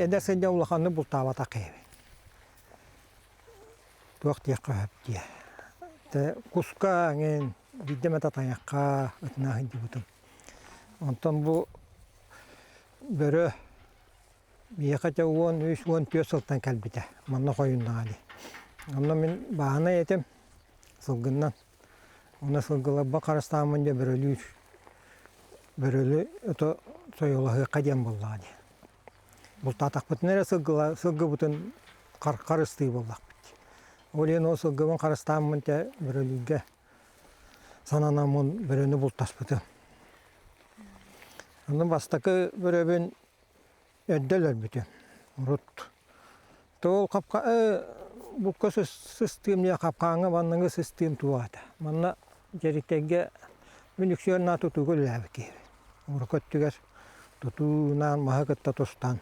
эдэр сылдьан улаханнык бултаабатах киһибин. Туох диэххэ сөп диэ. Тэ куска эҥин биирдэ эмэ татайахха ытына сылдьыбытым. Онтон бу бөрө Миэхэ дьэ 13, 14 сылтан кэлбитэ. Манна хойуннаҕа дии. Онно мин бааһынай этим, сылгыннан. Онно сылгыларбын харыстааммын дьэ бөрөлүүр. Бөрөлү ото сойуолаһыахха диэн буоллаҕа дии. Бултаатахпытына эрэ сылгыла, сылгыбытын харыстыы буоллахпыт дии. Ол иһин ол сылгыбын харыстааммын дьэ бөрөлүүргэ сананаммын бөрөнү бултаспытым. Онно бастакы бөрөбүн Эрдэ өлөрбүтүм. Урут ол хапка букка сыстыым диye хапкааҥҥа манныгы сыстыым туох этэ. Манна Дьэриктэргэ мин үксүгэр наа тутууга үлэлээбит киһибин. Урукку өттүгэр тутуунаан маһы кытта тустан.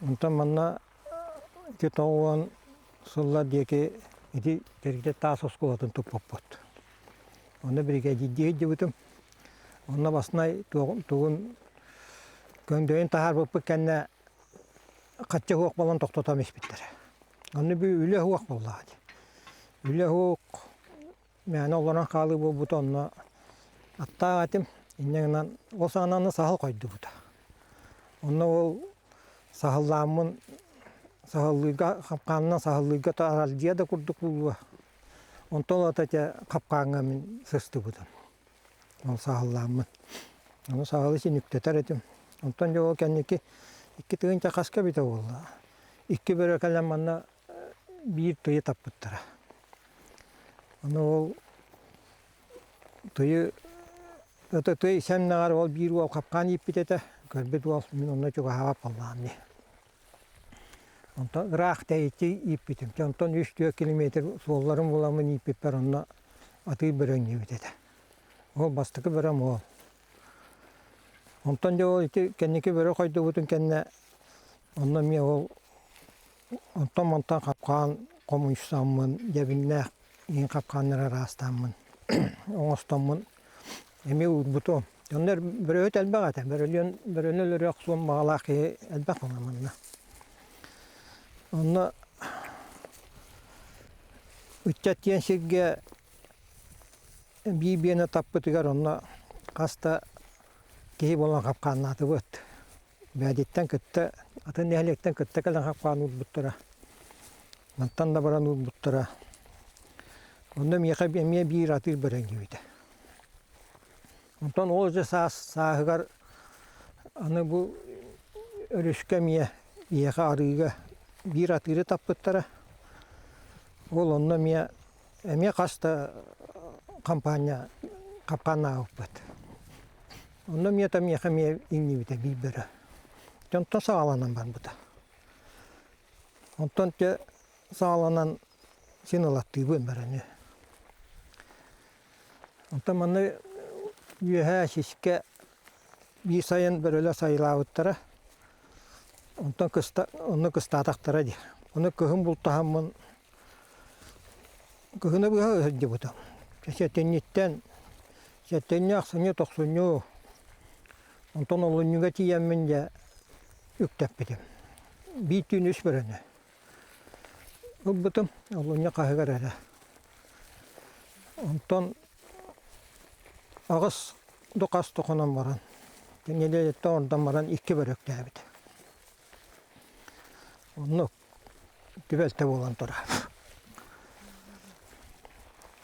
Онтон манна ити 90 сыллар диэки ити Дьэриктэр таас оскуолатын туппуппут. Онно биригэдьиирдии сылдьыбытым. Онно баснай тугун көҥдөйүн таһаарбыппыт кэннэ хачча суох буолан тохтотон испиттэрэ. Онно бу үлэ суох буоллаҕа дии. Үлэ суох мээнэ олорон хаалыы буолбута онно аттаах этим. Инньэ гынан ол саҕана саһыл хойдубута. Онно ол саһыллааммын саһыллыырга хапкаанынан саһыллыырга аралдьыйа да курдук буолуо. Онтон ылата дьэ хапкааҥҥа мин сыстыбытым. Ол саһыллааммын. Ону саһылы син үктэтэр этим. Онтон дьэ ол кэнники 2 тыһыынча хаска эбитэ буолла. Икки бөрө кэлэн манна биир тыйы таппыттара. Ону ол тыйы это тый сэмнэҕэр ол биир уол хапкаан ииппит этэ. Көрбүт уол мин онно чугаһаабат буоллаҕым дии. Онтон ыраах тэйиччи ииппитим. Онтон 3-4 километр суолларын буламмын ииппиппэр онно атыы бөрөҥнүүбүт этэ. Ол бастакы бөрөм ол. Онтон дьэ ол ити кэнники бөрө хойдубутун кэннэ онно эмиэ ол онтон-мантан хапкаан хомуйсаммын, дьэбиннээх иин хапкааннары ыраастааммын, оҥостоммун эмиэ уурбутум. Онно бөрөһүт элбэх этэ. Бөрөлүөн бөрөнү өлөрө охсуон баҕалаах киһи элбэх буолла манна. Онно ыччат диэн сиргэ биир биэни таппытыгар онно хас да киһи буолан хапкааннаатыбыт. Бээдиттэн кытта, атын нэһилиэктэн кытта кэлэн хапкаан уурбуттара. Мантан да баран уурбуттара. Онно миэхэ эмиэ биир атыыр бөрөҥнүүбүтэ. Онтон ол дьэ саас сааһыгар аны бу өрүскэ эмиэ биһиэхэ арыыга биир атыыры таппыттара. Ол онно эмиэ эмиэ хас да хампаанньа хапкааннаабыппыт. Онно эмиэ да миэхэ эмиэ иҥнибитэ биир бөрө. Онтон саҕаланан барбыта. Онтон дьэ саҕаланан син ылаттыыбын бөрөнү. Онтон манна үөһээ сискэ биир сайын бөрөлөр сайылаабыттара. Онтон кыста онно кыстаатахтара дии. Ону кыһын бултаһаммын кыһыны быһа сылдьыбытым. Сэтинньиттэн сэтинньи, ахсынньы, тохсунньу онтон олунньуга тиийэммин дьэ үктэппитим. Биир түүн үс бөрөнү. Ылбытым, олунньу хаһыгар эрэ. Онтон аҕыс дукас тохонон баран, нэдиэлэттэн ордон баран икки бөрөктөөбүтэ. Оннук түбэлтэ буолан турар.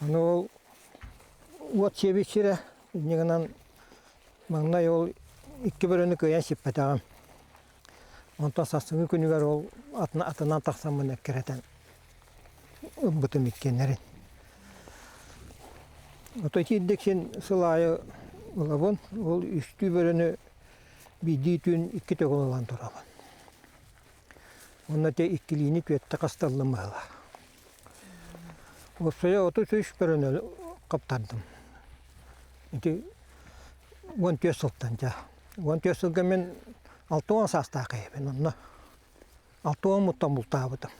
Ону ол уот сиэбит сирэ, инньэ гынан маҥнай ол икки бөрөнү кыайан сиппэтэҕим. Онтон сарсыҥҥы күнүгэр ол атынан тахсаммын эккирэтэн ылбытым иккиэннэрин. Ото итиирдик син сыл аайы ылабын. Ол үстүү бөрөнү биирдии түүн икки төгүл ылан турабын. Уонна те иккилиини түөттэ хаста ыллым быһыылаах. Уопсайа 33 бөрөнү хаптардым. Ити 14 сылтан дьэ. 14 сылга мин 60 саастаах киһибин онно 60 муттан бултаабытым.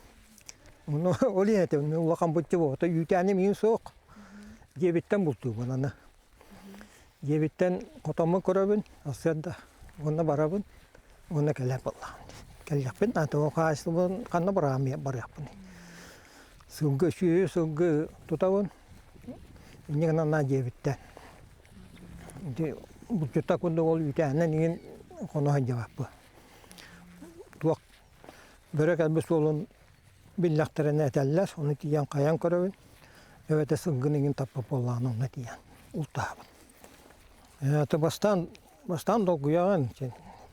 Ону ол иһин этим улахан буччу буолта үүтээним иин суох. Дьиэбиттэн бултуубун аны. Дьиэбиттэн хотоммун көрөбүн, сарсыарда уонна барабын уонна кэлэр буоллаҕым дии. Кэллэхпин аты хаһаайыстыбабын ханна бараам барыахпыный. Сылгы сүөһү сылгы тутабын. Инньэ гынан наа дьиэбиттэн. Ити булчуттар курдук ол үүтээнинэн иҥин хоно сылдьыбаппын. Туох бөрө кэлбит суолун биллэхтэринэ этэллэр, ону тиийэн хайан көрөбүн. Эбэтэр сылгыны иҥин таппыт буоллаҕына онно тиийэн ултаһабын. Это бастаан бастаан долгуйаҕын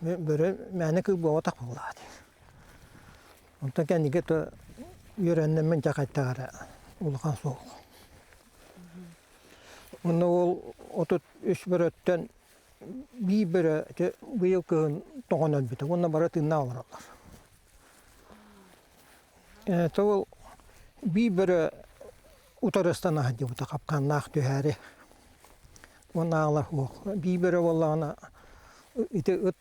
бөрө мээнэ кыыл буолбатах буоллаҕа дии. Онтон кэнники то үөрэннэммин дьэ хайдах эрэ улахан суох. Онно ол 33 бөрөттөн биир бөрө ити быйыл кыһын тоҕон өлбүтэ уонна бары тыыннаах олороллор. Это ол биир бөрө утарыстан сылдьыбыта хапкааннаах түһээри уонна аалар суох. Биир бөрө буоллаҕына ити ыт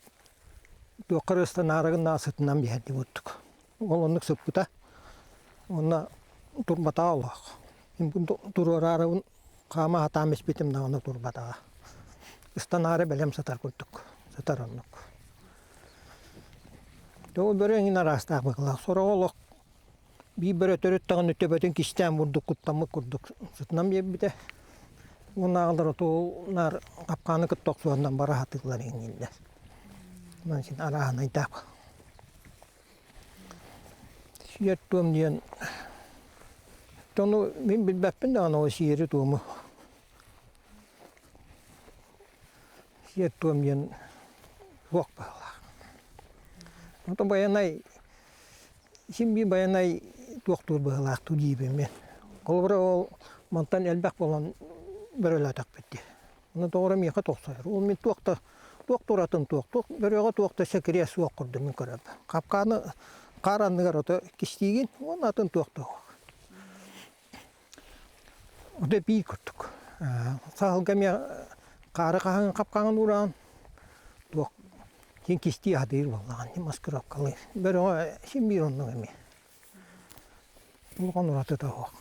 туохха эрэ ыстанаарыгын сытынан биһэрдик курдук. Ол оннук сыппыта. Уонна турбатаҕа олох. Туруораарыбын хаама сатаан испитим даҕаны турбатаҕа. Ыстанаары бэлэм сытар курдук. Сытар оннук. Ол бөрө эҥин араастаах быһыылаах. Сороҕо олох биир бөрө төрүт даҕаны төбөтүн кистээн бурдук куттаммыт курдук сытынан биэрбитэ. Уоннааҕылар оту наар хапкааны кытта охсуһаннан бара сатыыллар иҥнииллэр. Онон син арааһынайдаах. Сиэр-туом диэн ону мин билбэппин даҕаны ол сиэри-туому. Сиэр-туом диэн суох быһыылаах. Онтон байанай син биир байанай туохтуур быһыылаах дуу диибин мин. Холобура ол мантан элбэх буолан бөрөлөөтөхпүт дии. Ону тоҕо эрэ миэхэ тохсойор. Ол мин туох да туох да уратын туох, туох бөрөҕө туох да сэкириэ суох курдук мин көрөбүн. Хапкааны хаар анныгар ото кистиигин уонна атын туох да суох. Ото биир курдук. Саһылга эмиэ хаары хаһан хапкааҥын уураан туох син кистии сатыыр буоллаҕын маскировкалыыр. Бөрөҕө син биир оннук эмиэ. Улахан уратыта суох.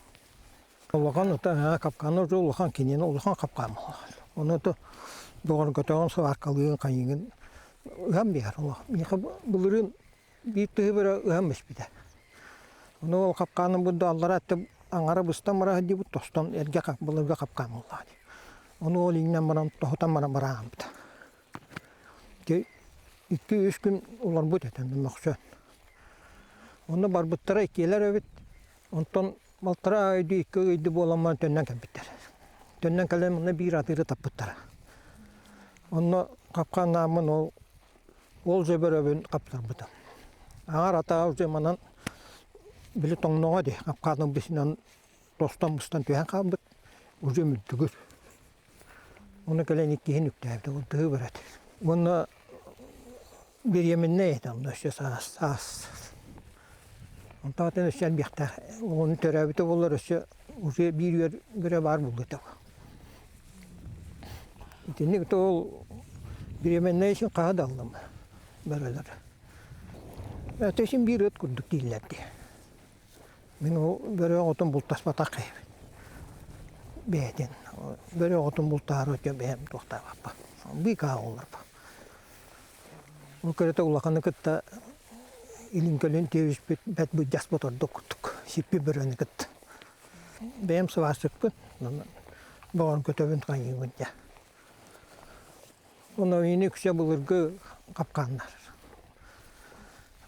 Улахан ата капкаана уже улахан кинини улахан капкаан буолар. Ону то доҕорготоҕун сваркалыын хайыгын ыһан биэр. Миэхэ былырыын биир тыһы бөрө ыһан биспитэ. Ону ол капкааным бу аллара өттө аҥара быстан бара сылдьыбыт тостон эргэ былыргы капкаан буоллаҕа дии. Ону ол иҥнэн баран тоһутан баран барааммыта. Икки-үс күн олорбут этэ мөхсөн. Онно барбыттара иккиэлэр эбит. Онтон балтараа ыйды, икки ыйды буолан баран төннөн кэлбиттэр. Төннөн кэлэн манна биир атыыры таппыттара. Онно хапкааннааммын ол ол же бөрөбүн хаптарбытым. Аҥар атаа уже манан били тоҥноҕо дии хапкааным бисинэн тостон-быстан түһэн хаалбыт уже мүлтүгүр. Ону кэлэн иккиһин үктээбитэ, ол тыһы барат. Уонна беременнэй этэ онно өссө саас саас. Онтон атын өссө элбиэхтээх. Оҕону төрөөбүтэ буоллар өссө уже биир үөр бөрө баар буолуо этэ. Итинник ол беременнэй için хаһа да ыллым бөрөлөр. Это син биир ыт курдук дииллэр дии. Мин ол бөрө оҕотун бултаспатах киһибин. Бэйэтин бөрө оҕотун бултаары өтө бэйэм туохтаабаппын. Быыкаа оҕолорбун. Ол көрөтө улаханы кытта илин-көлүн түөһүспүт бэрт былдьаспыт ордук курдук сиппит бөрөнү кытта. Бэйэм сыбаасчыкпын, бөҕөн көтөбүн хайыыбын дьэ. Ону ини үксэ былыргы хапкааннар.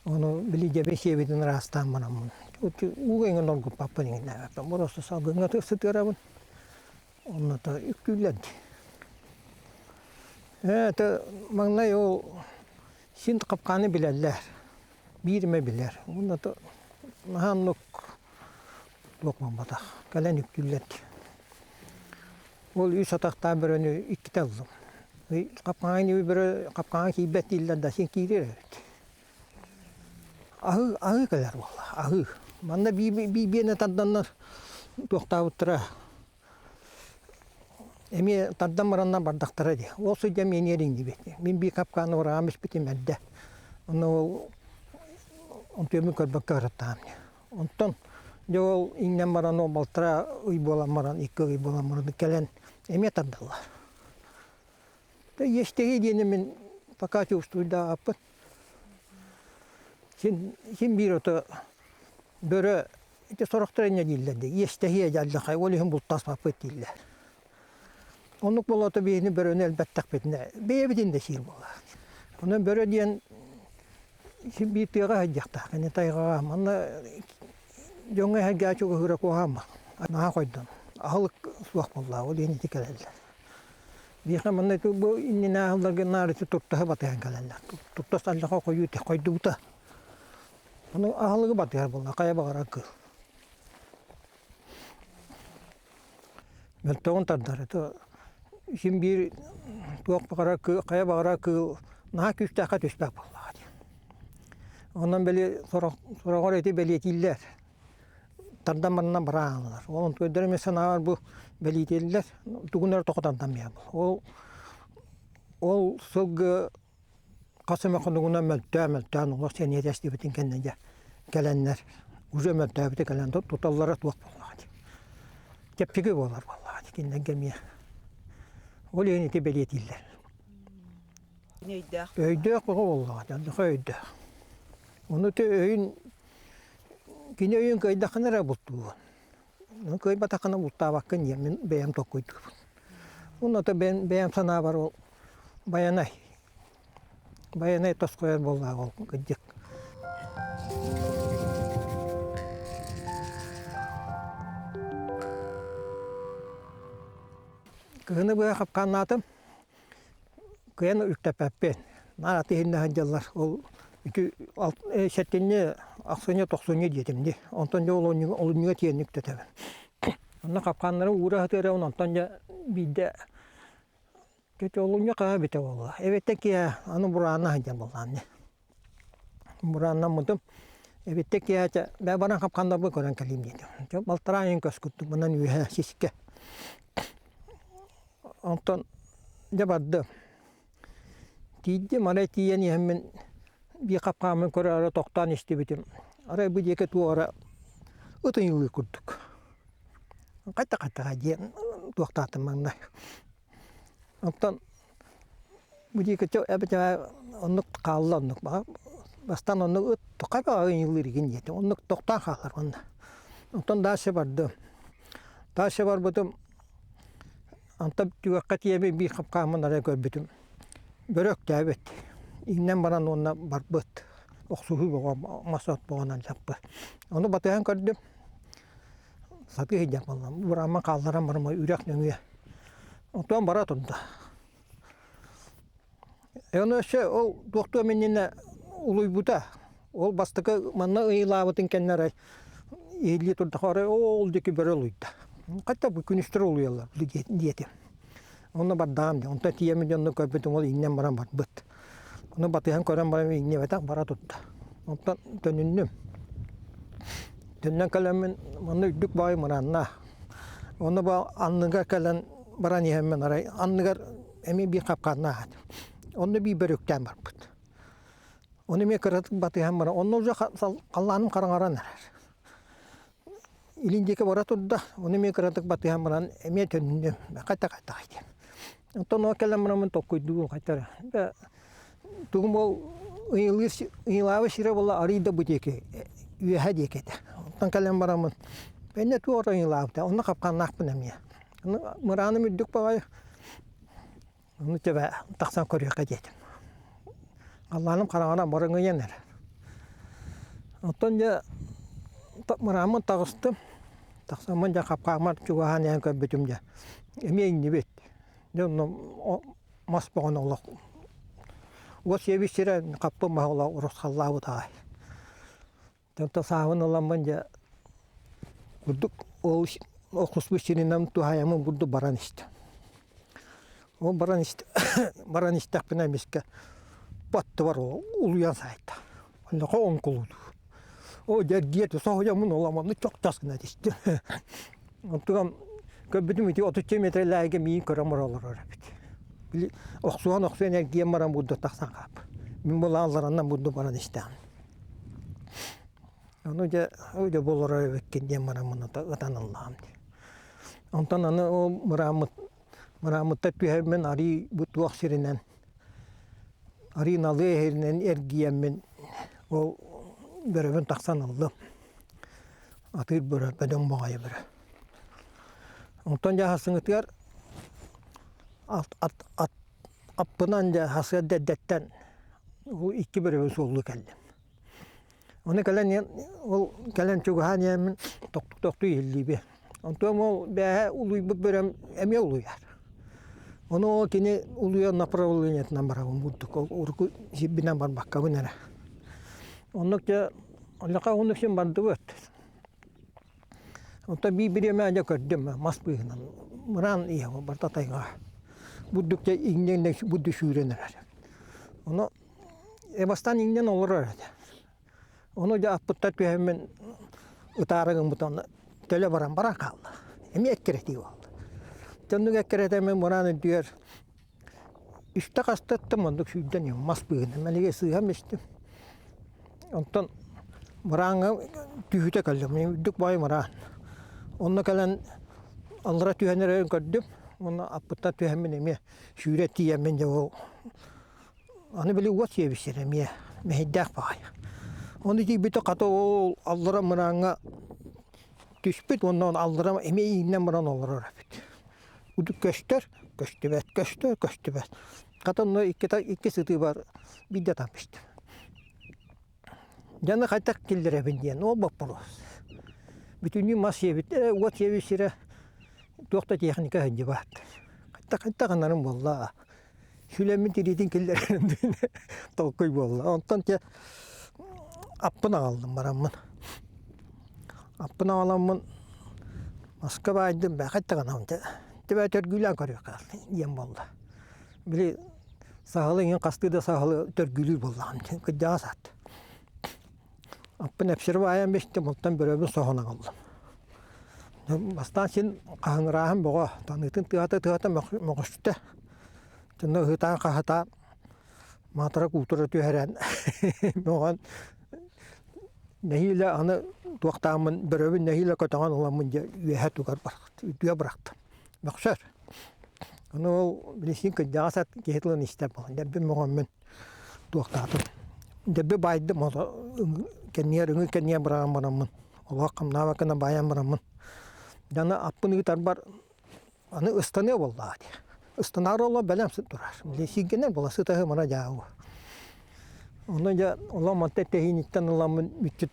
Ону били дьэбэ сиэбитин ыраастаан бараммын ууга иҥэн оргуппаппын иҥиннээбэппин. Просто салгыҥҥа сытыарабын. Онно үктүүллэр дии. Ээ, это маҥнай ол син хапкааны билэллэр. Биир эмэ билэр. Уонна наһаа оннук туох буолбатах. Кэлэн үктүүллэр дии. Ол үс атахтаах бөрөнү иккитэ ыллым. Хапкааҥҥа бөрө хапкааҥҥа киирбэт дииллэр да син киирэр эбит. Аһыы аһыы кэлэр буолла, аһыы. Манна биир биэнэ тарданнар туохтаабыттара эмиэ тардан бараннар бардахтара дии. Ол сылдьан миэниэр иҥнибит. Мин биир хапкааны ураҕам испитим эрдэ. Онно ол онтуйаммын көрбөккө ырыттаҕым дии. Онтон дьэ ол иҥнэн баран ол балтараа ый буолан баран, икки ый буолан баран кэлэн эмиэ тардаллар. Да иэстэһии диэни мин пока чувствуйдаабаппын. Син, син биир ото бөрө ити сорохтор инньэ дииллэр дии, иэстэһиэ дьаллахай, ол иһин бултаспаппыт дииллэр. Оннук буолуота биһини бөрөнү элбэттэхпитинэ бэйэбитин да сиир буоллаах. Онон бөрө диэн син биир тыаҕа сылдьыахтаах. Кини тайҕаҕа манна дьоҥҥо эһэргээччи чугаһыыра куһаҕан наһаа хойдон аһылык суох буоллаҕа ол иһин ити кэлэллэр. Биһиэхэ манна бу иннинээҕи сылларга наарыччы туртаһы батыһан кэлэллэр. Туртас аллаха хойуу хойдубута. Ону аһылыгы батыһар буолла хайа баҕарар кыыл. Мөлтөҕүн тардар. Это син биир туох баҕарар кыыл, хайа баҕарар кыыл наһаа күүстээххэ түспэт буоллаҕа дии. Онон били сорох, сороҕор ити бэлиэтииллэр. Тардан баранан барааллар. Ол онтуйдара эмиэ санаабар бу бэлиэтииллэр. Тугун эрэ тоҕо тардан биһэ Ол ол сылгы хас эмэ хонугунан мөлтөөн-мөлтөөн олох сэниэтэ эстибитин кэннэ дьэ кэлэннэр уже мөлтөөбүтэ кэлэн туталлара туох буоллаҕа дии. Чэпчэки буолар буоллаҕа дии кинилэргэ эмиэ. Ол иһин ити бэлиэтииллэр. Өйдөөх. Өйдөөх оҕо буоллаҕа дии, оннука өйдөөх. Ону ити өйүн кини өйүн кыайдаххына эрэ бултуугун. Кыайбатаххына бултаабаккын диэн мин бэйэм толкуйдуубун. Уонна бэйэм, бэйэм санаабар ол Байанай. Байанай тосхойор буоллаҕа ол кырдьык. Кыһыны быһа хапкааннаатым. Кыайан үктэппэппин. Наар аты иһиннэ сылдьаллар. Ол ити сэтинньи, ахсынньы, тохсунньу диэтим дии. Онтон дьэ олунньуга, олунньуга тиийэн үктэтэбин. Онно хапкааннары уура сытыарабын, онтон дьэ биирдэ олунньу хаһа эбитэ буолла. Эбиттэн киэһэ аны бураанна сылдьан буоллаҕым дии. Бурааннаммытым. Эбиттэн киэһэ чэ бээ баран хапкааннарбын көрөн кэлиим диэтим. Чэ балтараа ыйын көскүттүм мынан үөһэ сискэ. Онтон дьэ бардым. Тиийдим, арай тиийэн иһэммин биир хапкааммын көрөөрү тохтоон истибитим. Арай бу диэки туох эрэ ыт ыйылыы курдук. Хайта-хайтаҕа диэн туохтаатым маҥнай. Онтон бу диэки эбэтэр оннук хаалла оннук бастаан оннук ыт хайа ыйылыыр игин диэтим. Оннук тохтоон хаалар уонна. Онтон дальше бардым. Дальше барбытым Онтон түгэххэ тиийэбин биир хапкааммын арай көрбүтүм бөрө өктөөбүт. Иҥнэн баран уонна барбыт. Охсуһуу бөҕө мас от бөҕөнөн саппыт. Ону батыһан көрдүм. Сатыы сылдьан буоллам. Бурааммын хаалларан баран үрэх нөҥүө. Онтон бара турда. Ону өссө ол туохтуом иннинэ улуйбута. Ол бастакы манна ыйылаабытын кэннэ арай иһиллии турдахха арай ол диэки бөрө улуйда. Хата бу күнүстэр улуйаллар диэтим. Онно бардаҕым дии. Онтон тиийэммин дьонно көрбүтүм ол иҥнэн баран барбыт. Ону батыһан көрөн баран иҥнибэтэх бара турда. Онтон төнүннүм. Төннөн кэлэммин манна үрдүк баҕайы мырааннаах. Онно бу анныга кэлэн баран иһэммин арай анныгар эмиэ биир хапкааннаах этим. Онно биир бөрүктээн барбыт. Ону эмиэ кыратык батыһан баран, онно уже халлааным хараҥаран эрэр. Илин диэки бара турда, ону эмиэ кыратык батыһан баран эмиэ төннүм. Хайта-хайта диэн. Онтон ол кэлэн бараммын толкуйдуум хайта эрэ. Тугум ол ыйылыыр ыйылаабы сирэ буолла арый да бу диэки үөһэ диэки этэ. Онтон кэлэн бараммын эннэ туох ыйылаабыта, онно хапкааннаахпын эмиэ. Мырааным үрдүк баҕайы Ону төбө тахсан көрүөххэ диэтим. Халлааным хараҥанан барыҥыйан эрэр. Оттон дьэ мырааммын таҕыстым. Тахсаммын дьэ хапкааммар чугаһаан иһэн көрбүтүм дьэ эмиэ иҥнибит. Дьэ онно мас бөҕөнү олох уот сиэбит сирэ хаппын маһа олох урусхаллаабыт аҕай. Онтон саабын ыламмын дьэ курдук ол охсуспут сиринэн туһаайаммын курдук баран истим. Ол баран баран истэхпинэ эмискэ баттыбар улуйан саайта. Оннохо оҥкулуудуу. Оо дьэ эргийэ соһуйаммын оламанны чохтос гына түстүм. Онтугам көрбүтүм ити отучча метрэлээгэ миин көрөн баран олорор эбит. Били охсуһан охсуһан эргийэн баран бурду тахсан хаалбыт. Мин булаалларанан бурду баран истэҕим. Ону дьэ, дьэ бу олорор эбиккин диэн бараммын ытан ыллаҕым дии. Онтон аны ол мырааммыт мырааммыттар түһэммин арыы бу туох сиринэн арыы налыы иһиринэн эргийэммин ол бөрөбүн тахсан ыллым. Атыыр бөрө, бөдөҥ баҕайы бөрө. Онтон дьэ сарсыҥҥытыгар ат, ат, ат, аппынан дьэ сарсыарда эрдэттэн ол икки бөрөбүн суоллуу кэллим. Ону кэлэн ол кэлэн чугаһаан иһэммин тохтуу-тохтуу иһиллиибин. Онтон ол бээһэ улуйбут бөрөм эмиэ улуйар. Ону ол кини улуйар направлениетынан барабын бурдук ол урукку сирбинэн барбаккабын эрэ. Оннук дьэ оннука оннук син бардыбыт. Онтон биир бириэмэ дьэ көрдүм мас быыһынан мыраан иһэ барыта тайҕа. Бурдук дьэ иҥнэн бурдук сүүрэн эрэр. Ону бастаан иҥнэн олорор этэ. Ону дьэ аппыттар түһэммин ытаары гыммыт онно төлө баран баран хаалла. Эмиэ эккирэтии буолла. Оннук эккирэтэммин мыраан үрдүгэр үстэ хаста ыттым оннук сүүрдэн иһэн мас быыһынан мэлигэ сыыһан истим. Онтон мырааҥҥа түһүүтэ кэллим. Үрдүк баай мыраан. Онно кэлэн аллара түһэн эрэрин көрдүм. Уонна аппыттан түһэммин эмиэ сүүрэ тиийэммин дьэ ол Аны били уот сиэбиссэр эмиэ мэһэйдээх баҕайы. Ону тиийбитэ хата ол аллара мырааҥҥа түспүт уонна оны аллара эмиэ ииннэн баран олорор эбит. Удук көстөр, көстүбэт, көстөр, көстүбэт. Хата онно икки, икки сытыы бар биирдэ таппыстым. Дьону хайдах киллэрэбин диэн ол боппуруос. Бүтүннүү мас сиэбит, уот сиэбит сирэ туох да техника сылдьыбат. Хайдах хайдах гынарым буолла. Сүлэммин тириитин киллэрэрим диэн толкуй буолла. Онтон те аппын аҕаллым бараммын. Аппын аҕаламмын маска баайдым, бэхэт даҕаны төбө төргүүлээн көрүөххэ диэн буолла. Били саһылы иҥин хастыы да саһылы төргүүлүүр буоллаҕым дии, кырдьаҕас аат. Аппын эпсэри баайан биэстим, онтон бөрөбүн соһон аҕаллым. Бастаан син хаһыҥырааһын бөҕө, таныытын тыата-тыата мөҕүстэ. Онно ыһытаан-хаһытаан маатыра куутура түһэрэн мөҕөн нэһиилэ аны туохтааммын бөрөбүн нэһиилэ көтөҕөн ыламмын дьэ үөһэ тугар үрдүгэ бырахтым. Мөхсөр. Ону ол билисин кырдьаҕас ат киһи тылын истэр буолан дэлби мөҕөммүн туохтаатым. Дэлби баайдым ол кэннигэр өҥү кэннигэр быраҕан бараммын олох хамнаабаккына баайан бараммын дьоно аппын ыытарбар аны ыстаныа буоллаҕа дии. Ыстанаары олох бэлэм турар. Били сиргэнэр буола сытаһы мана дьаабы. Онно дьэ олох манта тэһииниттэн ыламмын мүччү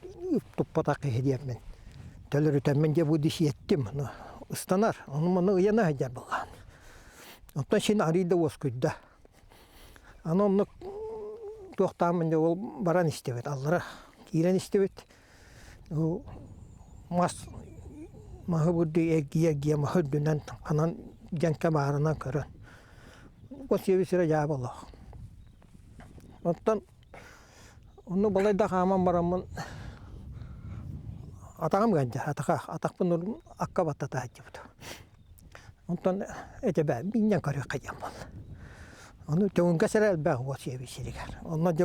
туппатах киһи диэммин төлөрүтэммин дьэ бу дисиэттим ыстанар ону маны ыйана сылдьар буоллаҕын. Оттон син арыый да уоскуйда. Аны оннук туохтааммын дьэ ол баран истибит аллара киирэн истибит. Мас маһы бурдуй эргийэ-эргийэ маһы үрдүнэн анан дьэҥкэ баарынан көрөн ол сиэби сирэ дьаабы олох. Оттон онно балай да хааман бараммын атаҕым ыалдьар атаха атахпын акка баттата сылдьыбыт. Онтон этэ биинньэн көрүөххэ диэн буолла. Ону төҥүҥгэс эрэ элбэх уот сиэби сиригэр. Онно дьэ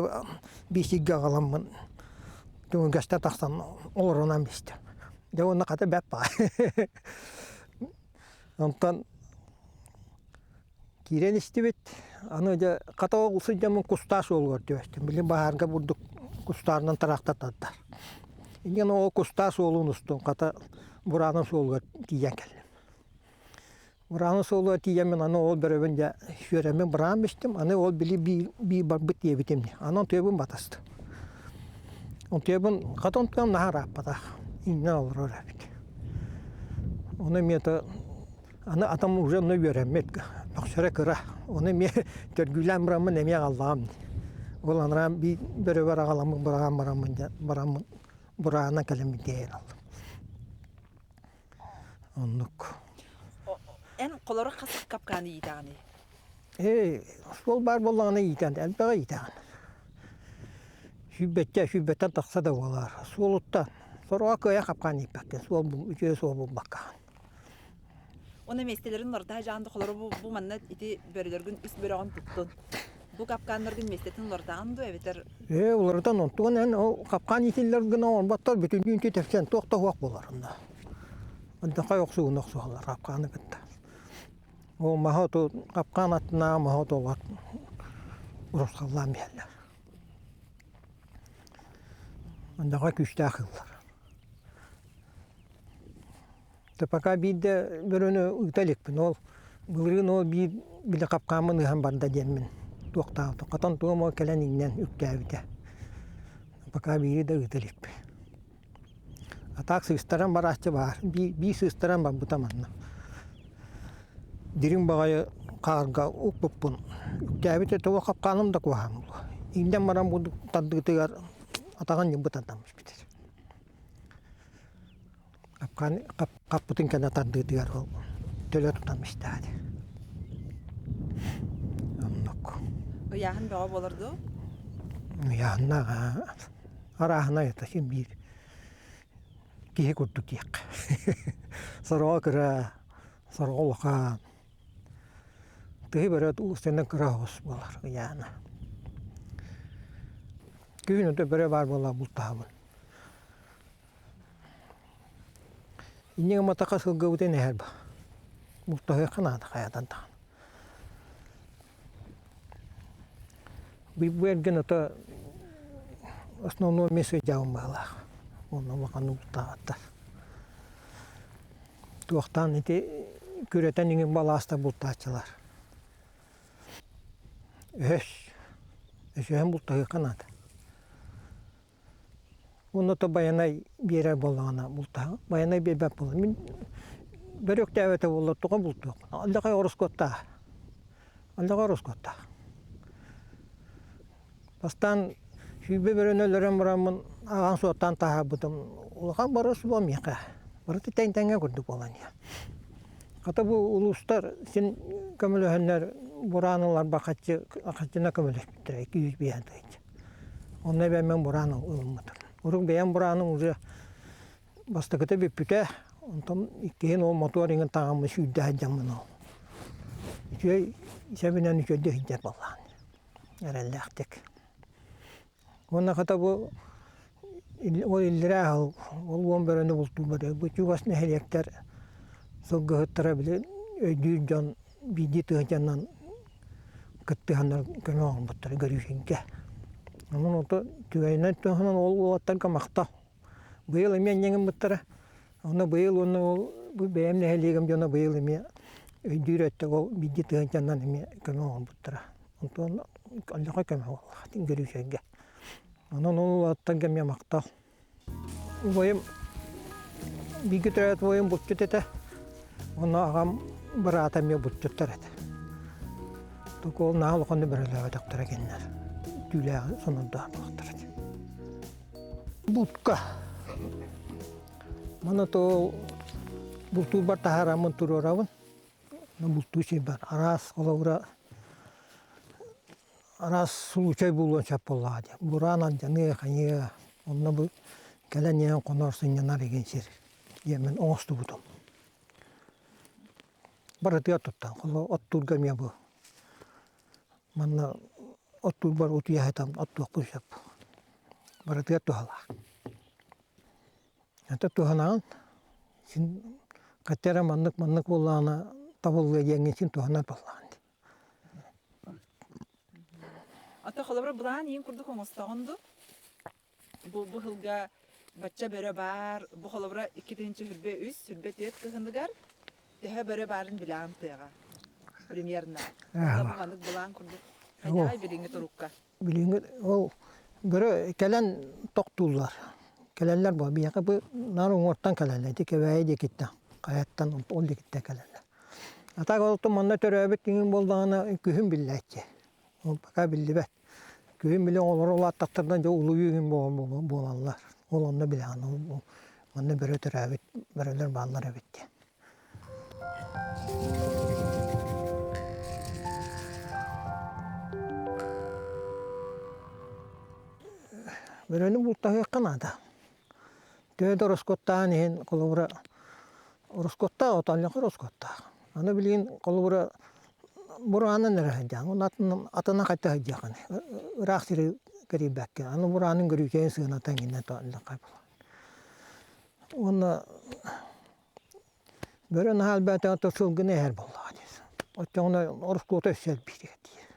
биисиргэ аҕаламмын төҥүҥгэстэн тахсан олорунан бистим. Дьэ уонна хата бэрт баҕайы. Онтон киирэн истибит. Аны дьэ хата ол сылдьаммын кустаах суолугар түбэстим. Билигин баһаарга бурдук кустаарынан тыраахтар тардар. Инньэ ол кустаах суолун устун хата Бураанын суолугар тиийэн кэллим. Бураанын суолугар тиийэммин аны ол бөрөбүн дьэ сүөрэммин быраан бистим. Аны ол били бии барбыт диэбитим дии. Аны онтуйабын батастым. Онтуйабын хата онтуйам наһаа ырааппатах. Иҥнэн олорор эбит. Ону эмиэ то аны атам уже онно үөрэммит. Мөхсөрө кыра. Ону эмиэ төргүүлээн бараммын эмиэ аҕаллаҕым. Ол анараа бии бөрөбөр аҕаламмын быраҕан бараммын дьэ бараммын бураана кэлэн тиэйэн ыллым. Оннук. Эн холоро хас капкааны иитэҕиний? Ээ, суол баар буоллаҕына иитэн, элбэҕи иитэҕин. Сүүрбэччэ, сүүрбэттэн тахса да буолар. Суолуттан. Сороҕо кыайан хапкаан ииппэккин, суол үчүгэй суол булбаккаҕын. Уонна миэстэлэрин уларыта садьаан да холоро бу, бу манна ити бөрөлөргүн үс бөрөҕүн туттун. Бу капкааннаргын миэстэтин уларытаҕын дуо эбэтэр Ээ, уларытан онтугун эн ол капкаан иитиллэр гына оҥорботтор бүтүннүү үнтү тэпсэн туох да суох буолар онно. Онтон охсууну охсуһаллар капкааны кытта. Ол маһы оту капкаан аттынааҕы маһы отугар урусхаллаан биһэллэр. Ондаҕа күүстээх ыллар. Ты пока биирдэ бөрөнү ыыта иликпин. Ол былырыын ол биир били хапкааммын ыһан барда диэммин туохтаабытым. Хотон туом ол кэлэн иҥнэн үктээбитэ. Пока биири да ыыта иликпин. А так сыыстаран барааччы баар. Биир сыыстаран барбыта манна. Дириҥ баҕайы хаарга укпуппун. Үктээбит өтөҕө хапкааным да куһаҕан буолуо. Иҥнэн баран бу тардыытыгар атаҕын ньылбы тардан испит. Хапкаан хаппытын кэннэ тардыытыгар ол төлө тутан истэҕэ Оннук. Ыйааһын бөҕө буолар дуо? Ыйааһыннаах арааһынай это син биир киһи курдук диэххэ. Сороҕо кыра, сороҕо улахан. Тыһы бөрө устунан кыра оҕус буолар ыйаана. Күһүн ото бөрө баар буолла бултаһабын. Инньэ гымматахха сылгыбытын эһэр бултаһыахха наада хайатан даҕаны. Бу эргин ото основной эмиэ сыдьаабын быһыылаах. Уонна улаханнык бултаабаттар. Туохтаан ити күрэтэн иҥин балаастар бултааччылар. Өһөс. Өсөһөн бултаһыахха наада. Уонна то Байанай биэрэр буоллаҕына бултаһа. Байанай биэрбэт буолла. Мин бөрүөктээбэтэ буоллар тоҕо бултуох? Алдьархай ороскуоттаах. Алдьархай ороскуоттаах. Бастаан 20 бөрөнү өлөрөн бараммын аҕаан суоттаан таһаарбытым улахан барыс буо миэхэ. Барыта тэҥ-тэҥҥэ курдук буолан иһэр. Хата бу улуустар син көмөлөһөннөр бураан ыларбар хаччы хаччына көмөлөспүттэрэ 205 тыһыынча. Онно эбэммин бураан ылыммытым. Урут бэйэм бурааным уже бастакыта бүппүтэ, онтон иккиһин ол мотуор иҥин таҥаммын сүүрдэ сылдьаммын ол. Үчүгэй сэбинэн үчүгэйдик сылдьар буоллаҕын эрэллээхтик. Уонна хата бу ол иллэрээ сыл ол уон бөрөнү бултуурбар бу чугас нэһилиэктэр сылгыһыттара били өйдүүр дьон биирдии тыһыынчанан кыттыһаннар көмө оҥорбуттара Гришинкэ. Онон ото түгэнинэн туһанан ол уолаттарга махтал. Быйыл эмиэ инньэ гыммыттара. Онно быйыл уонна ол бу бэйэм нэһилиэгим дьоно быйыл эмиэ өйдүүр өттө ол биирдии тыһыынчанан эмиэ көмө оҥорбуттара. Онтон олоххо көмө буолла Гришингэ. Онон ол уолаттарга эмиэ махтал. Убайым бииргэ төрөөбүт убайым булчут этэ. Онно аҕам быраата эмиэ булчуттар этэ. Только ол наһаа улаханнык бөрөлөөбөтөхтөрө кинилэр. Түүлээҕи сонордообатахтар этэ. Бултка. Маны то бултуурбар таһаараммын туруорабын. Бултуу сирбэр араас холобура араас случай буолуон сөп буоллаҕа дии. Бураан алдьаныа, хайыа, онно бу кэлэн иһэн хонор, сынньанар игин сир диэммин оҥостубутум. Барытыгар туттан, холо оттуурга эмиэ бу манна оттуурбар утуйа сытан оттуохпун сөп. Барытыгар туһалаах. Это туһанаҕын син хотя эрэ маннык-маннык буоллаҕына табыллыа диэҥҥин син туһанар буоллаҕын дии. Ата холобура былаан иин курдук оҥостоҕун дуу? Бу быһылга бачча бөрө баар, бу холобура 2023, 24 кыһыныгар төһө бөрө баарын билэҕин тыаҕа. Примерно. Бу маннык былаан курдук. Хайдаҕай билиҥҥи турукка? Билиҥҥи ол бөрө кэлэн тохтууллар. Кэлэллэр бу биһиэхэ бу наар уҥуортан кэлэллэр. Ити Кэбээйи диэкиттэн, хайаттан ол диэкиттэн кэлэллэр. А так ол манна төрөөбүт күнүм буоллаҕына күһүн биллээччи. Ол пока биллибэт. Күһүн били оҕолоро улааттахтарына дьэ улуйуу иһин буолаллар. Ол онно билэҕин ол манна бөрө төрөөбүт бөрөлөр бааллар эбит диэн. Бөрөнү бултаһыахха наада. Төһө да ороскуоттааҕын иһин, холобура, ороскуоттаах отонньохо ороскуоттаах. Аны билигин, холобура, бураанын эрэ сылдьаҕын, уонна атын атына хайта сылдьыаххыный, ыраах сири кэрийбэккэ. Аны бураанын көрүүкэйин сыаната эҥинэ тоонньоххой буолар. Уонна бөрө наһаа элбээтэҕинэ то сылгыны эһэр буоллаҕа дии. Оччоҕуна ороскуота өссө элбиир диир.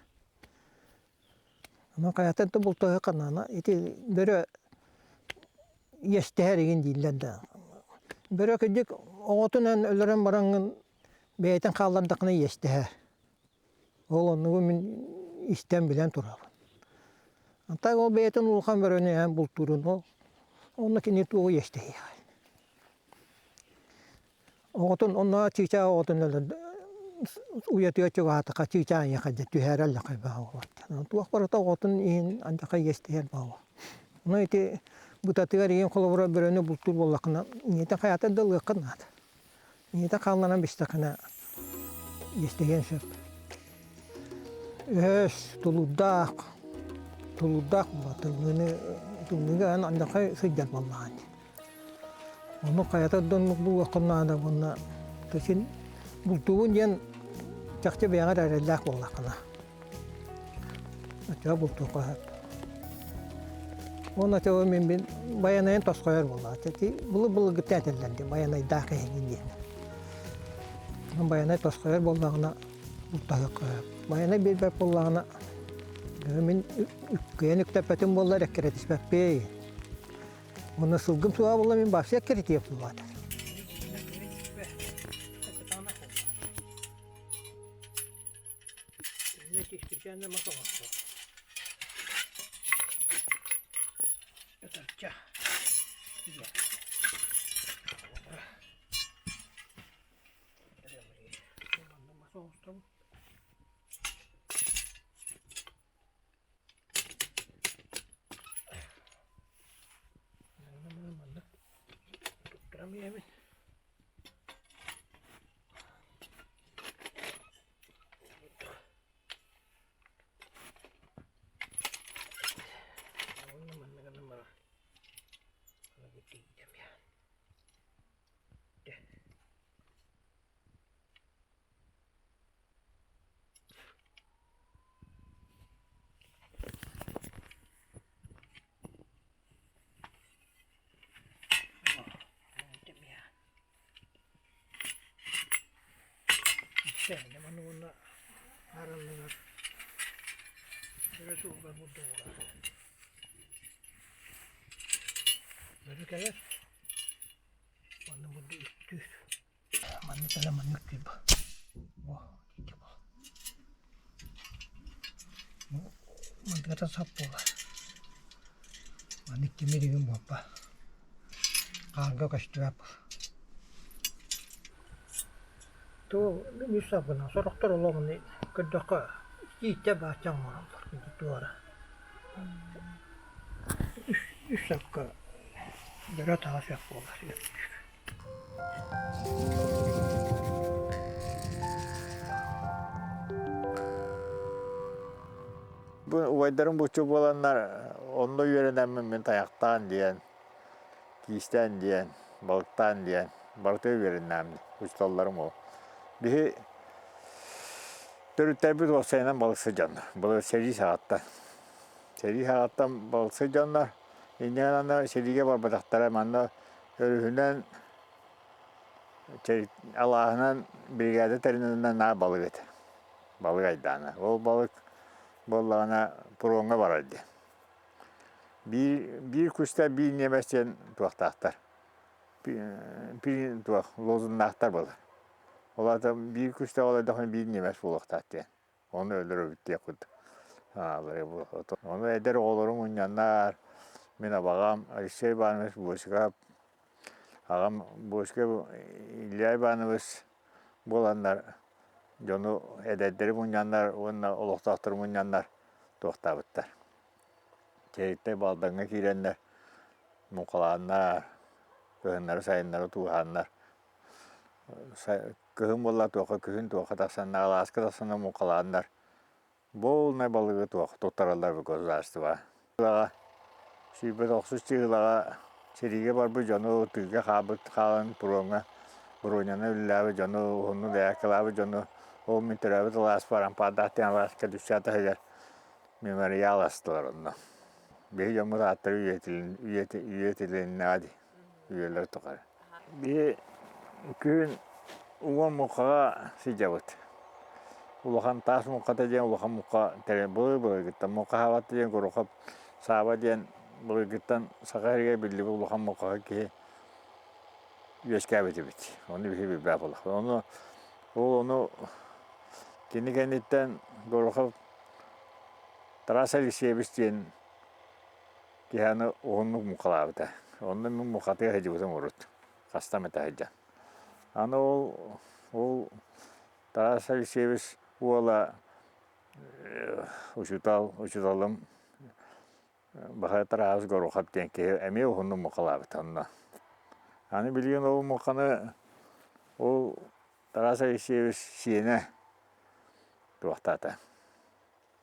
Онон хайаттан да бултаһыахха наада. Ити бөрө. Иэстэһэр игин дииллэр да. Бөрө кырдьык оҕотунан өлөрөн бараҥҥын бэйэтин хааллардаххына иэстэһэр. Ол оннугу мин истэн билэн турабын. Антак ол бэйэтин улахан бөрөнү эн бултуурун ол онно кини туоҕу иэстэһиэҕэй. Оҕотун онно чыычаах оҕотун уйатыгар чугаһаатахха чыычаах эйиэхэ дьэ түһээрэллэ хайбаҕа буолар. Туох барыта оҕотун иһин андьаха иэстэһэр баҕа. Ону ити бытатыгар иһин холобура бөрөнү бултуур буоллаххына ийэтин хайаатар да ылыаххын наада. Ийэтэ хаалларан бистэххинэ иэстэһиэн сөп. Өһөс, тулуурдаах, тулуурдаах буолар. Тымныыны тымныыга эн андьахай сылдьар буоллаҕыҥ дии. Ону хайата да оннук булуоххун наада уонна син бултуубун диэн чахчы бэйэҕэр эрэллээх буоллаххына оччоҕо бултуохха сөп. Уонна оччоҕо мин мин байанайын тосхойор буоллаҕа. Ити былыр-былыргыттан этэллэр дии байанайдаах киһигин диэн. Байанай тосхойор буоллаҕына бултаһыахха сөп. Байанай биэрбэт буоллаҕына мин кыайан үктэппэтим буоллар эккирэтиспэппиэй. Уонна сылгым суоҕа буолла мин вообще эккирэтиэх буоллаҕа. Туттарам ийэбин. Уонна манна гынан баран Уонна араллыгар өрө сылга бурдугура бөрө кэлэр манна бурду үктүүр манна кэлэ маннык тыйба о ити мантыгата сап буолар маннык тимир игин буолба хаарга көстүбэт Туол үс саргынан сорохтор олоҕун көрдөххө ииттэ баачча оҥороллор туора үс үс сапка дьоро таҕа сөп буолар. Бу убайдарым буччу буоланнар онно үөрэнэммин мин тайахтаан диэн киистээн диэн, балыктаан диэн барыта үөрэннээммит учууталларым ол. Биһи төрүттэрбит уопсайынан балыксыт дьоннор. Былыр сэрии саҕаттан. Сэрии саҕаттан балыксыт дьоннор инньэ гынан сэриигэ барбатахтара манна өрүһүнэн алааһынан биригээдэ тэринэннэр наар балык этэ. Балык айдаана. Ол балык буоллаҕына пуруоҥҥа барар диэн. Биир, биир кустар биир ньиэмэс диэн туохтаахтар. Биир туох лозуннаахтар буолар. Ол аата биир кустар олордоххуна биир ньиэмэс буолуохтаах диэн. Ону өлөрөбүт диэх курдук. Ону эдэр оҕолору мунньаннар, мин абаҕам Алексей Иванович Босиков, аҕам Босиков Илья Иванович буоланнар дьону эдэрдэри мунньаннар уонна олохтоохтору мунньаннар туохтаабыттар. Чэйиктэй Балдаҥҥа киирэннэр муҥхалааннар, кыһыннары-сайыннары тууһааннар кыһын буолла туохха күһүн туохха тахсаннар алааска тахсаннар муҥхалааннар буолунай балыгы туох туттараллар государство. 190 чыһылаҕа сэриигэ барбыт дьону тыыга хаалбыт хаалан пуруоҥҥа броняны үлэлээбит дьону уһуннук дояркалаабыт дьону ол мин төрөөбүт алааспар Ампаардаах диэн алааска Дүссээ таһыгар мемориал астылар онно. Биһи дьоммут ааттара үйэтилиннэҕэ дии үйэлэр тухары. Биһи күһүн уон муҥхаҕа сылдьабыт. Улахан таас муҥхата диэн улахан муҥха тэрил былыр-былыргыттан муҥха хаабата диэн Горохов Сааба диэн былыргыттан Саха сиригэр биллибит улахан муҥхаһыт киһи үөскээбит эбит. Ону биһиги билбэт буоллахпыт. Ону ол ону кини кэнниттэн Горохов Тарас Алексеевич диэн киһи аны уһуннук муҥхалаабыта. Онно мин муҥхатыга сылдьыбытым урут, хаста эмэтэ сылдьан. Аны ол ол Тарас Алексеевич уола учуутал, учууталым Баһа Тараас Горохов диэн киһи эмиэ уһуннук муҥхалаабыт онно. Аны билигин ол муҥханы ол Тарас Алексеевич сиэнэ туохтаата.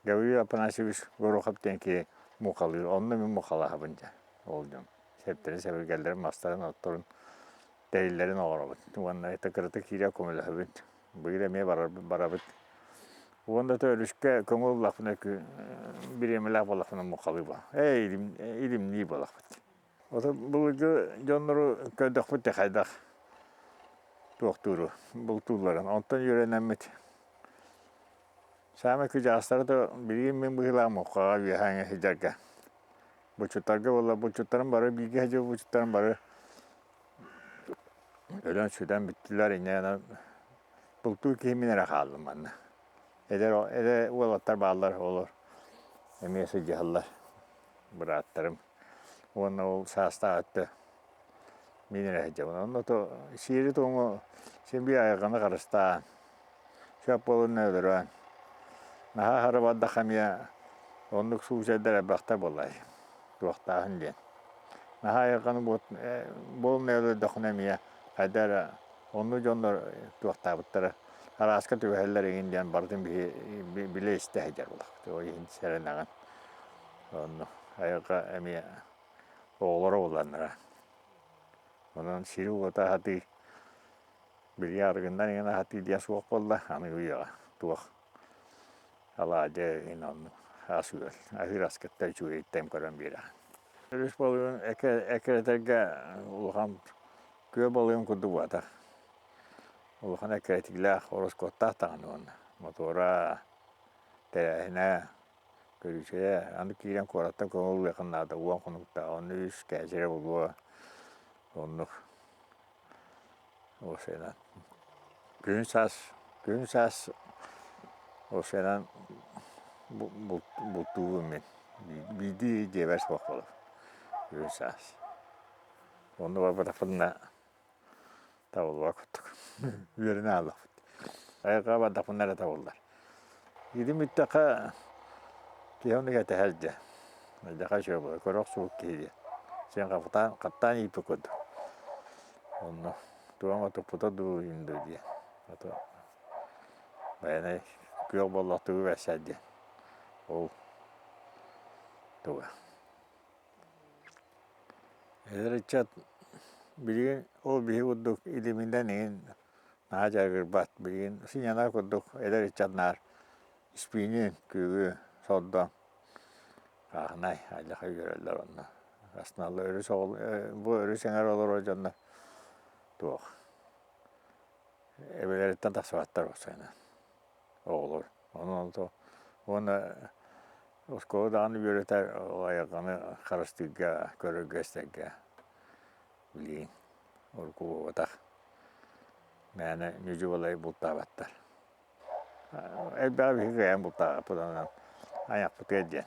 Гаврил Афанасьевич Горохов диэн киһи муҥхалыыр. Онно мин муҥхалаһабын дьэ ол дьон. Сэптэрин, сэбиргэллэрин, мастарын, отторун, тэриллэрин оҥоробут. Уонна это кыратык киирэ көмөлөһөбүн. Быйыл эмиэ барабыт. Уонна да өрүскэ көҥүл ыллахпына бириэмэлээх буоллахпына муҥхалыы буолар. Ээ илимнии буолахпыт. Ото былыргы дьоннору көрдөхпүт да хайдах туохтууру бултуулларын. Онтон үөрэнэммит саамай кыдьаастара да билигин мин быһыылаах муҥхаҕа үөһээҥи сылдьарга. Булчуттарга буолла булчуттарым бары бииргэ сылдьыбыт булчуттарым бары өлөн-сүтэн бүттүлэр инньэ гынан бултуур киһи мин эрэ хааллым манна. Эдэр эдэр уолаттар бааллар олор эмиэ сылдьыһаллар бырааттарым. Уонна ол саастаах өттө мин эрэ сылдьабын. Онно то сиэри-туому син биир айылҕаны харыстаан, сөп буолан өлөрөн, наһаа аһара бардахха эмиэ оннук случайдар элбэхтэр буоллай туохтааһын диэн. Наһаа айылҕаны буолумнай өлөрдөххүнэ эмиэ хайда эрэ оннук дьоннор туохтаабыттара арааска түбэһэллэр эҥин диэн барытын биһи билэ истэ сылдьар буоллахпыт. Ол иһин сэрэнэҕин. Онно айылҕа эмиэ оҕолоро буолланнара. Онон сири-уоту аһатыы билигин арыгыннан иҥэн аһатыы диэн суох буолла аныгы үйэҕэ туох алаадьы иҥин оннук ас-үөл аһыыр аскыттан үчүгэйиттэн көрөн биэрэҕин. Өрүс балыгын эккирэтэргэ улахан күөл балыгын курдук буолбатах. Улахан эккирэтиилээх, ороскуоттаах даҕаны уонна мотуора, тэрээһинэ, көрүүчүлэ аны киирэн куораттан көҥүл ылыаххын наада 10 хонуктаах онно үс кээчэрэ булуо оннук Осенан күһүн саас күһүн саас осенан бултуубун мин биирдии дьиэбэр суох буолар күһүн саас онно барбатахпына табыллыбат курдук үөрэнэ хааллахпыт айылҕаҕа бардахпына эрэ табыллар Илим бүттэххэ киһи оннук этэһэр дьэ Алдьархай үчүгэй буолар көрө охсубут киһи диэн син хаттаан хаттаан ииппит курдук онно туох эмэ туппута дуу иһин дуу диэн ото байанай күөх боллох тугу бэрсэр диэн ол туга Эдэр ыччат билигин ол биһи курдук илиминэн иһин наһаа дьарыгырбат. Билигин сынньанар курдук эдэр ыччат наар испиини, күөгү сордоон хааһынай алдьархай үөрэллэр онно. Астыналлар өрүс бу өрүс эҥэр олорор дьоннор туох эбэлэриттэн тахсыбаттар уопсайынан оҕолор. Онон уонна оскуола даҕаны үөрэтэр айылҕаны харыстыырга, көрөргө-истэргэ билигин урукку буолбатах. Мээнэ ньүдьү-балай бултаабаттар. Элбэҕи биһиги кыайан бултаабаппыт онон айахпытыгар диэн.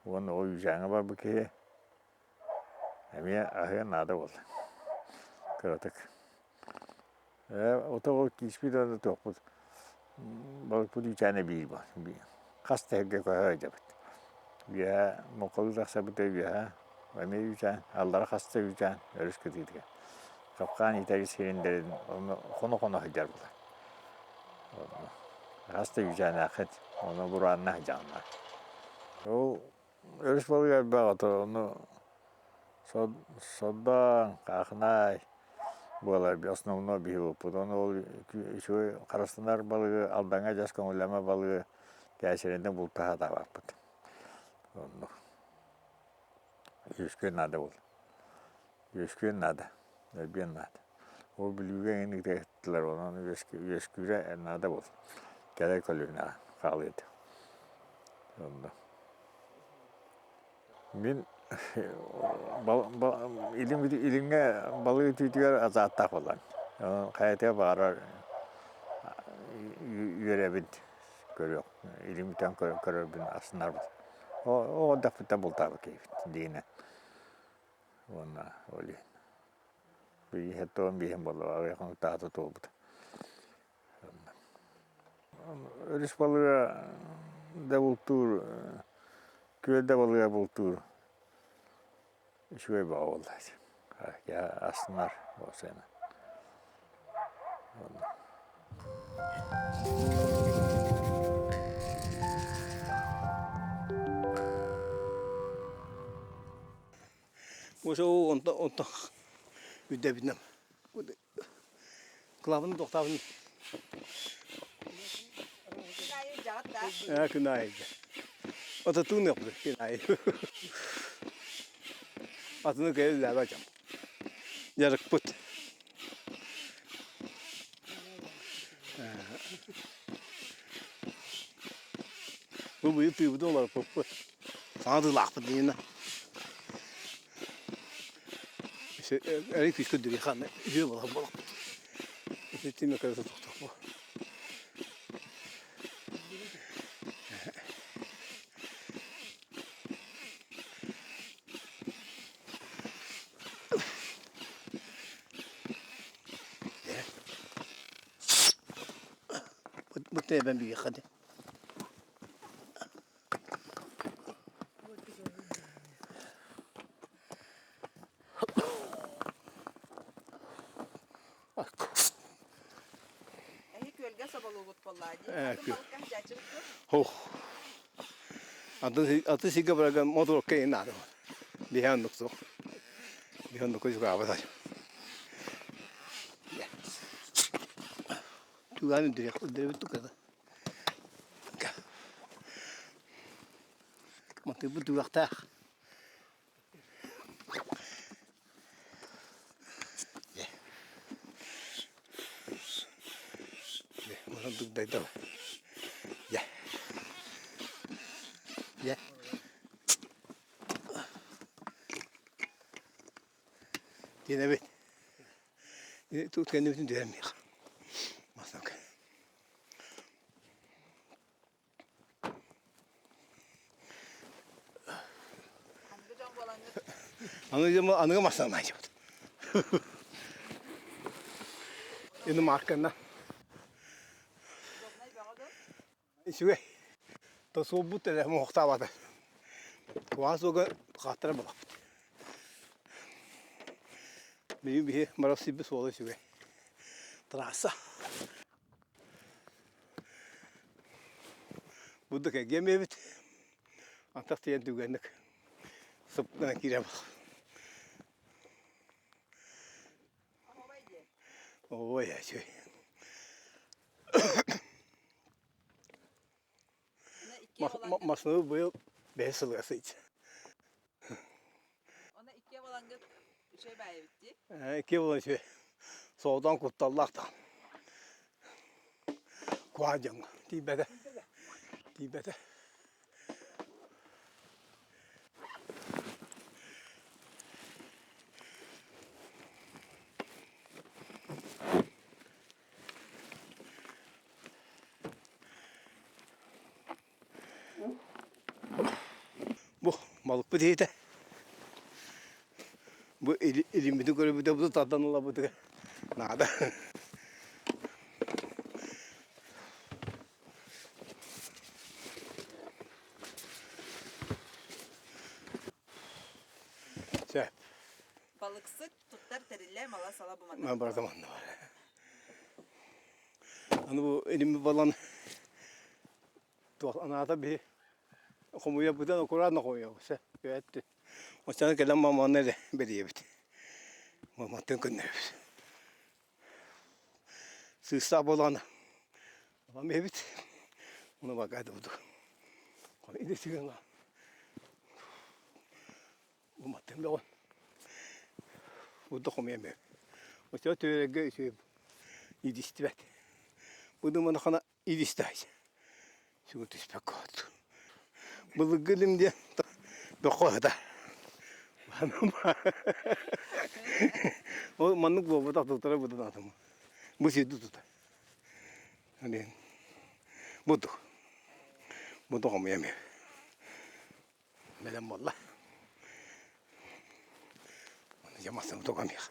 Уонна ол үүсээҥҥэ барбыт киһи эмиэ аһыан наада буолла кыратык. Ээ ото ол кииспит уонна туохпут балыкпыт үүтээнэ биир буолар хас да сиргэ көһө сылдьабыт. Үөһээ муҥхалыы тахсарбыт үөһээ эмиэ үүтээн, аллара хас да үүтээн өрүс кытыытыгар. Хапкаан иитэр сирин онно хоно-хоно сылдьар буолар. Хас да үүтээнээххит, онно бураанна сылдьаҕын Ол Өрүс балыга элбэх ото ону сордоон, хаахынай буолар основной биһи буолпут. Ону ол үчүгэй харыстанар балыгы Алдаҥҥа дьас көҥүллэммэт балыгы кээчэринэн бултаһа сатаабаппыт. Оннук. Үөскүөн наада буолла. Үөскүөн наада, элбиэн наада. Ол Бүлүүгэ эҥин ыытыахтылар, онон үөскүүрэ наада буолла. Кэлэр көлүөнэҕэ хаалыа этэ. Онно. Мин илиҥҥэ балык үтүүтүгэр азааттаах буолан хайатыгар баҕарар үөрэбин көрүөх илим үтэн көрөрбүн астынарбын. Оҕо эрдэхпиттэн бултаабыт киһибит диинэ уонна ол иһин бииһэ бииһин буолла аҕыйах хонуктааҕыта туолбута. Өрүс балыга да бултуур, күөл да балыга бултуур үчүгэй бөҕө буолла астынар уопсайынан. Онтон онтон үрдэбинэн Кылаабын тохтаабын. Ээ, күн аайы. Ото тыыныахпыт күн аайы. Атыны кэллээбэ дьон. Дьарыкпыт. Бу быйыл тыыбыт олорпуппут. Саҥа тыылаахпыт диинэ. Эрий күүскэ дүрүйханна үһүө буолар буолахпыт. Итиннэ көрө тохтохпу. Бу тэбэн биһиэхэ Эһи күөлгэ соболуубут буоллаа дии. Ээ, Атын күөл. балыкка сдьааччыбыт дуо? Ох. Атын атын сиргэ барарга мотуорка иһин наада. Биһи оннук суох. Биһи оннукка дьукаабат. Түгээн үрдүрэх үрдүрбүт туката. Матыыбыт түгэхтээх. Диэнэбит. Тут кэннибитин түһэн миэхэ. Масак. Аныгы аныгы массыына айдьабыт. Ини марканна. Үчүгэй. Тосуолбут эрэ муохтаабата. Куһаҕан суолга хааттара булаппыт. Билигин биһи барар сирбит суола үчүгэй. Трасса. Бурдук эргиэм эбит. Антах тиийэн түргэнник сып гынан киирэн Ой, үчүгэй. Массыына быйыл бэһис сылыгар сылдьар. Оны иккиэ буолаҥҥыт үчүгэй баайы эбит дии. Иккиэ буолан үчүгэй. Соҕотоҕун кутталлаах даҕаны. Куһаҕан дьоҥҥо тиийбэтэ. Тиийбэтэ. Бу балыкпыт иһитэ. Бу илиммитин көрбүтэ бу тардан ылабытыгар наада. Сөп. Балыксыт туттар тэриллэ мала-сала бу манна. Барда манна бар. Аны бу илиммит балан туох анаата биһи хомуйабытын аккуратно хомуйабыт сэ үөттү. Оччону кэлэн маманы эрэ бэрийэбит. Маматтан көннөрөбүт. Сыыстаах буолаҕына ылан биһэбит. Ону бакаата буду. Идесигин Бу маттыым бөҕө. Бу да хомуйан бөҕө. Оччоҕо түөрэргэ үчүгэй идистибэт. Бу думанахана идистэһэ. Сүгүн түспэккэ от. Былыргы илим диэн. Бөххө ыһыта. Ол маннык буолбатах туттара бутун атым. Бу сирди тута. Буту. Буту хомуйам. Бэлэм буолла. Оны жамасым тугамих.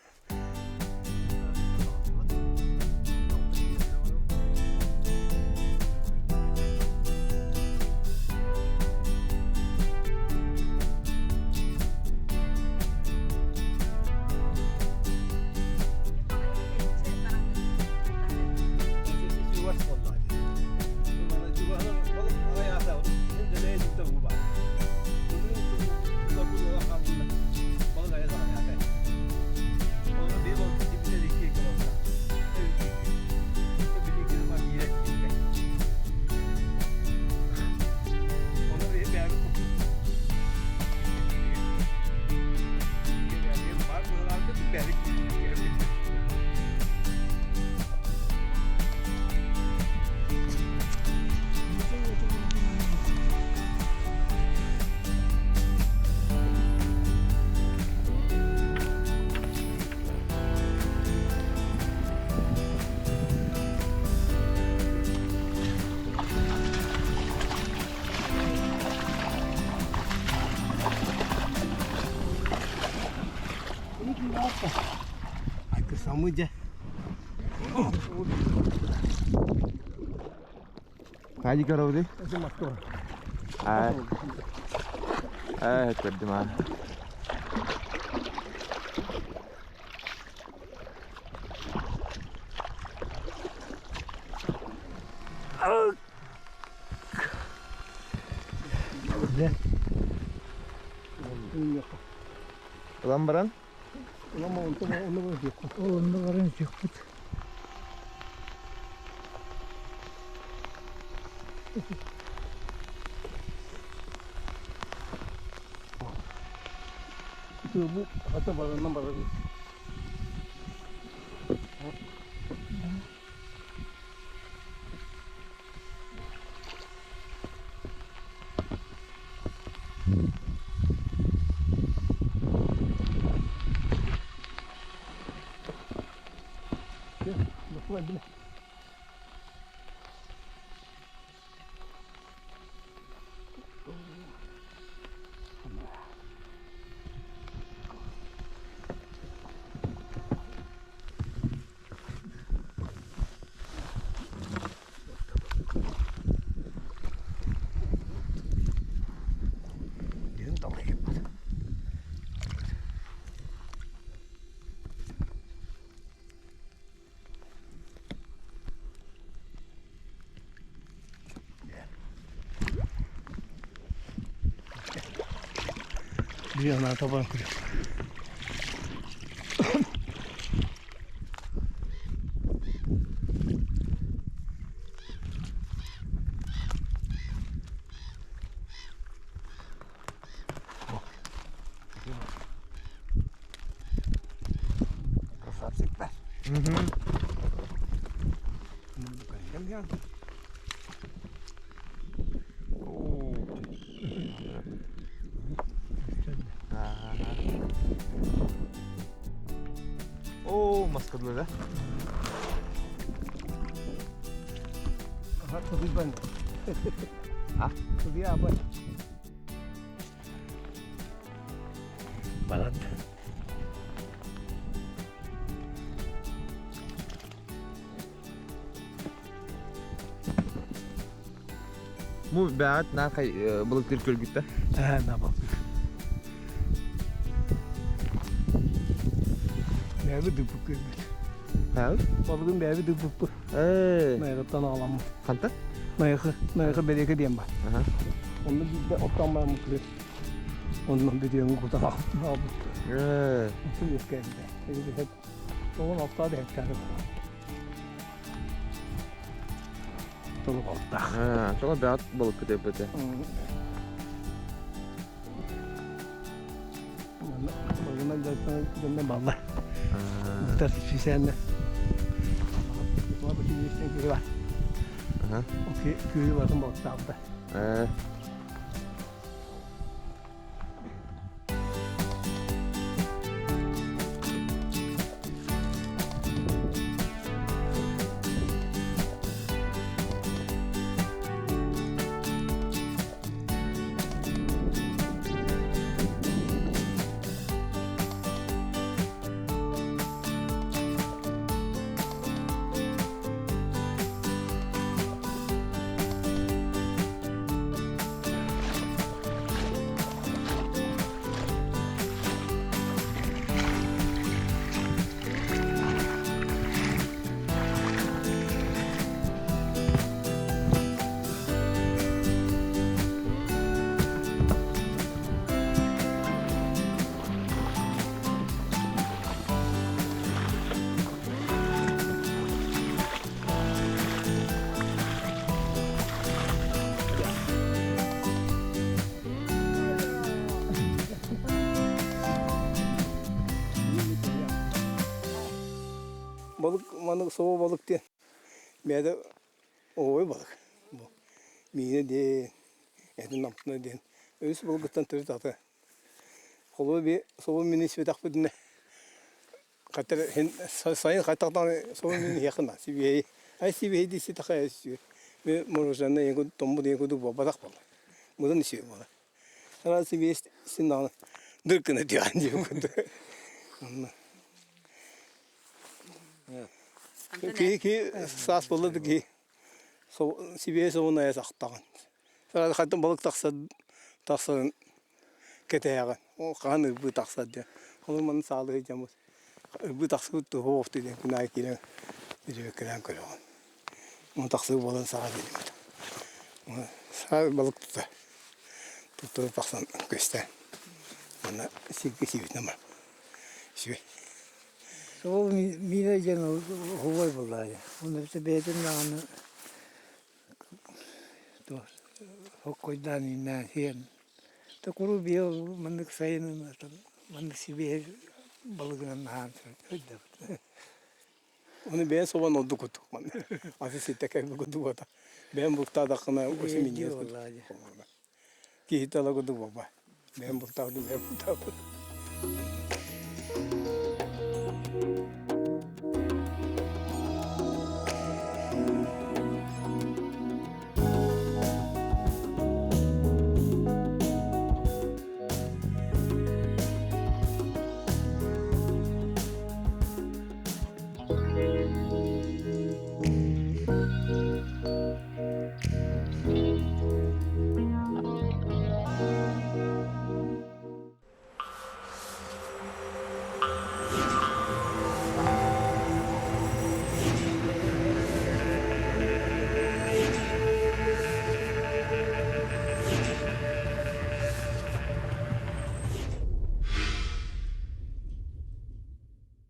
Хади көрөбүт? Аа. Аа, көрдүм аа. Ылан баран? Ол онно баран үтүөхпүт. Бу хата бараннан барабын. Биир табан күлүк. Красавчик-то. Оо, маскадылар да? А? Балат. Бу бэҕэт наахай былыктыр көлгүттэ. Ээ, на бал. Бэйэбит дыппыт көрбүт. Хаал? Балыгын бэйэбит дыппыппыт. Ээ, Найгыттан аҕаламмыт. хантан? Найхы, найхы бэриэкэ диэн бар. Аха. Онно биирдэ оттон баран күлү. Онно бүтүөҥү кутан аҕалбыт. Ээ, Отун үөскээбитэ. Тоҕун алтаа дэһэккаары. Толук алтаах. аа, тоҕо бэҕэт балыккыт эбэтэ. Балыгынан дьонно балла. Бутар сисээннэ. Аха. Күөлү батын балыктаабыта. Ээ. Балык маннык собо балык диэн бэйэтэ оҕой балык. Бу миинэ диэн, этин амтана диэн өрүс балыгыттан төрүт аты. Холобур би собо миини испэтэхпитинэ хатар сайын хайтахтаҕына собо миини иһиэххин наада сибиэһэй. Ай сибиэһэй дии ситэхэ би мороженое тоҥмут ийэ курдук буолбатах буолла. Мыдан үчүгэй буолар. Араас сибиэс син даҕаны дыр гына түһэн диэн курдук. Онно Киһи киһи саас буолла да киһи сибиэһэй собону айа сахтаҕын. Хантан балык тахсар тахсарын кэтэһэҕин. Ол хаһан ырбыы тахсар диэн. Ол манна саалыы сылдьаммыт ырбыы тахсыбыт туһуох диэн күн аайы киирэн бүрүөккэлээн көрөҕүн. Ону тахсыы буолан саҕа диэтим. Саа балык тута тута тахсан көстөн. Манна сиргэ сиэбитинэн баран. Үчүгэй. Ол миинэ диэн оһуобай буоллаҕа. Уонна бэйэтин даҕаны хоккойдаан ииннээн сиэн. Куруук биһиги маннык сайынын маннык сибиэһэй балыгынан аһаан сылдьабыт. Ону бэйэн собон ордук курдук манна. Асы ситэ кэлбит курдук буолта. Бэйэн бултаатаххына өссө минньигэс курдук. Киһи тала курдук буолба. Бэйэн бултаабытым, бэйэн бултаабытым.